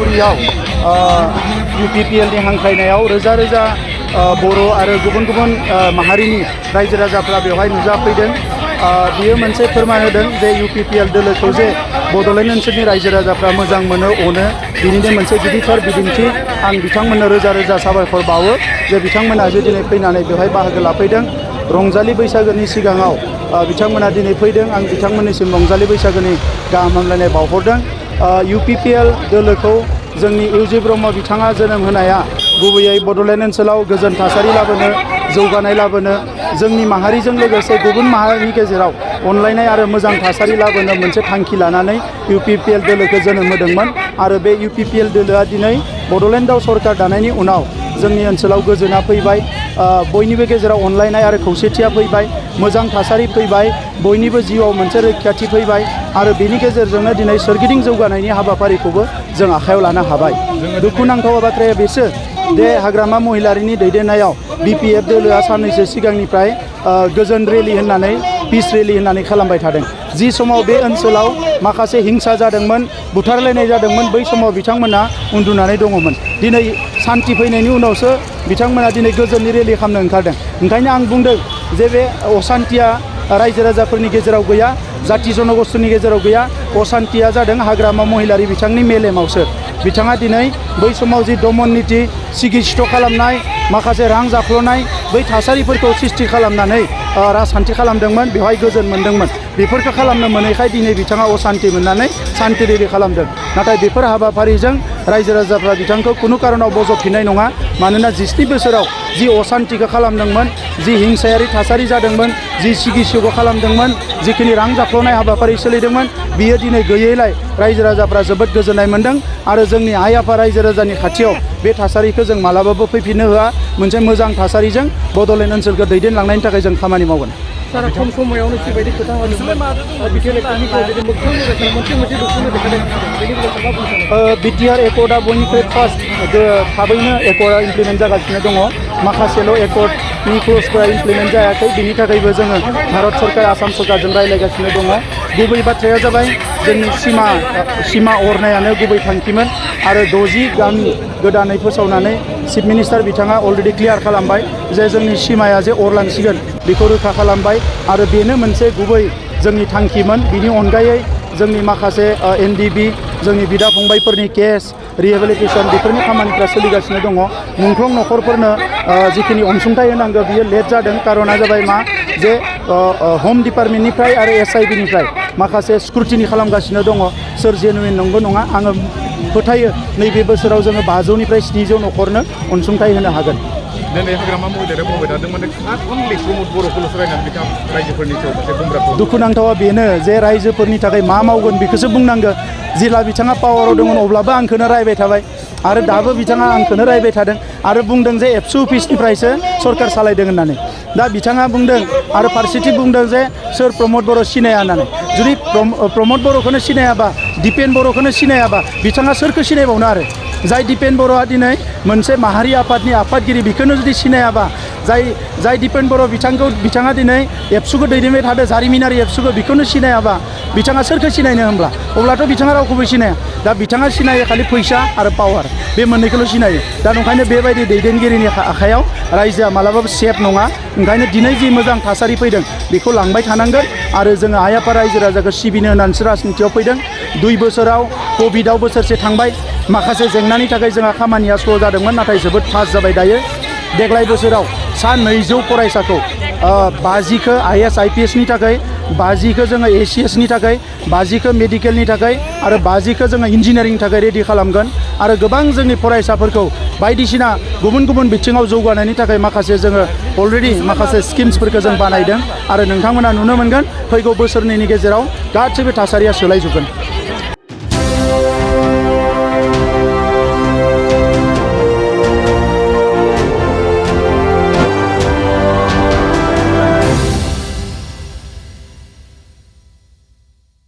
उदालगुरियाव UPPL नि हांख्रायनायाव रोजा रोजा बर' आरो गुबुन गुबुन माहारिनि रायजो राजाफ्रा बेवहाय नुजाफैदों। बियो मोनसे फोरमान होदों जे UPPL दोलोखौ जे बड'लेण्ड ओनसोलनि रायजो राजाफ्रा मोजां मोनो अनो बिनिनो मोनसे गिदिरथार बिदिन्थि। आं बिथांमोननो रोजा रोजा साबायखर बावो जे बिथांमोना जे दिनै फैनानै बेवहाय बाहागो लाफैदों। रंजालि बैसागोनि सिगाङाव बिथांमोना दिनै फैदों। आं बिथांमोननिसिम रंजालि बैसागोनि गाहाम हामलायनाय बावहरदों। UPPL दोलोखौ जोंनि इउजि ब्रह्म बिथाङा जोनोम होनाया गुबैयै बड'लेण्ड ओनसोलाव गोजोन थासारि लाबोनो, जौगानाय लाबोनो, जोंनि माहारिजों लोगोसे गुबुन माहारिनि गेजेराव अनलायनाय आरो मोजां थासारि लाबोनो मोनसे थांखि लानानै UPPL दोलोखौ जोनोम होदोंमोन। आरो बे UPPL दोलोआ दिनै बड'लेण्डआव सरकार दानायनि उनाव जोंनि ओनसोलाव गोजोना फैबाय, बयनिबो गेजेराव अनलायनाय आरो खौसेथिया फैबाय, मोजां थासारि फैबाय, बयनिबो जिउआव मोनसे रैखाथि फैबाय आरो बेनि गेजेरजोंनो दिनै सोरगिदिं जौगानायनि हाबाफारिखौबो जों आखायाव लानो हाबाय। दुखुनांथाव बाथ्राया बेसो दे हाग्रामा महिलारिनि दैदेननायाव BPF दोलोआ साननैसो सिगांनिफ्राय गोजोन रेलि होननानै पिस रेलि होननानै खालामबाय थादों। जि समाव बे ओनसोलाव माखासे हिंसा जादोंमोन, बुथारलायनाय जादोंमोन, बै समाव बिथांमोना उन्दुनानै दङमोन। दिनै सान्थि फैनायनि उनावसो बिथांमोना दिनै गोजोननि रेलि खालामनो ओंखारदों। ओंखायनो आं बुंदों जे बे असान्थिया रायजो राजाफोरनि गेजेराव गैया, जाथि जनगोष्ठीनि गेजेराव गैया। असान्थिया जादों हाग्रामा महिलारि बिथांनि मेलेमावसो। बिथाङा दिनै बै समाव जि दमन नीति, सिगिस्थ' खालामनाय, माखासे रां जाख्ल'नाय, बै थासारिफोरखौ सृष्टि खालामनानै राजखान्थि खालामदोंमोन, बेवहाय गोजोन मोनदोंमोन। बेफोरखौ खालामनो मोनैखाय दिनै बिथाङा असान्थि मोननानै सान्थि रेलि खालामदों। नाथाय बेफोर हाबाफारिजों रायजो राजाफ्रा बिथांखौ खुनु कारनाव बजबफिननाय नङा। मानोना 27 बोसोराव जि असान्थिखौ खालामदोंमोन, जि हिंसायारि थासारि जादोंमोन, जि सिगिस्थ' खालामदोंमोन, जिखिनि रां जाख्ल'नाय हाबाफारि सोलिदोंमोन, बियो दिनै गैयैलाय रायजो राजाफ्रा जोबोद गोजोननाय मोनदों। आरो जोंनि आइ आफा रायजो राजानि खाथियाव बे थासारिखौ जों मालाबाबो फैफिननो होआ। मोनसे मोजां थासारिजों बड'लेण्ड ओनसोलखौ दैदेनलांनायनि थाखाय जों खामानि मावगोन। सारा खम समायावनो जिबायदि खोथा BTR एकर्डआ बयनिख्रुइ फार्स्ट थाबैनो एकर्डआ इमप्लिमेन्ट जागासिनो दङ। माखासेल' एकर्डनि क्ल'जफोरा इमप्लिमेन्ट जायाखै। बिनि थाखायबो जोङो भारत सरकार, आसाम सरकारजों रायज्लायगासिनो दङ। गुबै बाथ्राया जाबाय जोंनि सिमा अरनायानो गुबै थांखिमोन। आरो 60 गामि गोदानै फोसावनानै चिफ मिनिस्टार बिथाङा अलरेडि क्लियार खालामबाय जे जोंनि सिमाया जे अरलांसिगोन बेखौ रोखा खालामबाय। आरो बेनो मोनसे गुबै जोंनि थांखिमोन। बिनि अनगायै जोंनि माखासे NDB, जोंनि बिदा फंबायफोरनि केस रिहेबिलिटेसन, बेफोरनि खामानिफ्रा सोलिगासिनो दङ। मुंख्लं न'खरफोरनो जिखिनि अनसुंथाइ होनांगौ बियो लेट जादों। कारना जाबाय मा जे हम डिपार्टमेन्टनिफ्राय आरो SIB निफ्राय माखासे स्क्रुटिनि खालामगासिनो दङ सोर जेनुइन नंगौ नङा। आङो फोथायो नैबे बोसोराव जोङो 500निफ्राय 700 न'खरनो अनसुंथाइ होनो हागोन। दिनै हाग्रामा महिलारिया बुंबाय थादों माने अनलि प्रमद बर'खौल'सो रायनानै बिथां रायजोफोरनि सायाव मोनसे बुंग्रा। दुखुनांथावा बेनो जे रायजोफोरनि थाखाय मा मावगोन बेखौसो बुंनांगौ। जेला बिथाङा पावाराव दंमोन अब्लाबो आंखौनो रायबाय थाबाय आरो दाबो बिथाङा आंखौनो रायबाय थादों आरो बुंदों जे एबसु अफिसनिफ्रायसो सरकार सालायदों होननानै। दा बिथाङा बुंदों आरो फारसेथिं बुंदों जे सोर प्रमद बर' सिनाया होननानै। जुदि प्रमद बर'खौनो सिनायाबा, दिपेन बर'खौनो सिनायाबा बिथाङा सोरखौ सिनायबावनो आरो। जाय दिपेन बर'आ दिनै मोनसे माहारि आफादनि आफादगिरि, बेखौनो जुदि सिनायाबा, जाय दिपेन बर' बिथाङा दिनै एबसुखौ दैदेनबाय थादों, जारिमिनारि एबसुखौ, बेखौनो सिनायाबा बिथाङा सोरखौ सिनायनो होनब्ला? अब्लाथ' बिथाङा रावखौबो सिनाया। दा बिथाङा सिनायो खालि फैसा आरो पावार, बे मोननैखौल' सिनायो। दा ओंखायनो बेबायदि दैदेनगिरिनि आखायाव रायजोआ मालाबाबो सेफ नङा। ओंखायनो दिनै जि मोजां थासारि फैदों बेखौ लांबाय थानांगोन। आरो जोङो आइ आफा रायजो राजाखौ सिबिनो होननानैसो राजनितियाव फैदों। 2 बोसोराव कभिडआव बोसोरसे थांबाय, माखासे जेंनानि थाखाय जोंहा खामानिया स्ल' जादोंमोन, नाथाय जोबोद फास्ट जाबाय दायो। देग्लाय बोसोराव 200 फरायसाखौ 50खौ IAS IPS नि थाखाय, 50खौ जोङो ACS नि थाखाय, 50खौ मेडिकेलनि थाखाय आरो 50खौ जोङो इन्जिनियारिंनि थाखाय रेडि खालामगोन। आरो गोबां जोंनि फरायसाफोरखौ बायदिसिना गुबुन गुबुन बिथिङाव जौगानायनि थाखाय माखासे जोङो अलरेडि माखासे स्किम्सफोरखौ जों बानायदों। आरो नोंथांमोना नुनो मोनगोन फैगौ बोसोरनैनि गेजेराव गासैबो थासारिया सोलायजोबगोन।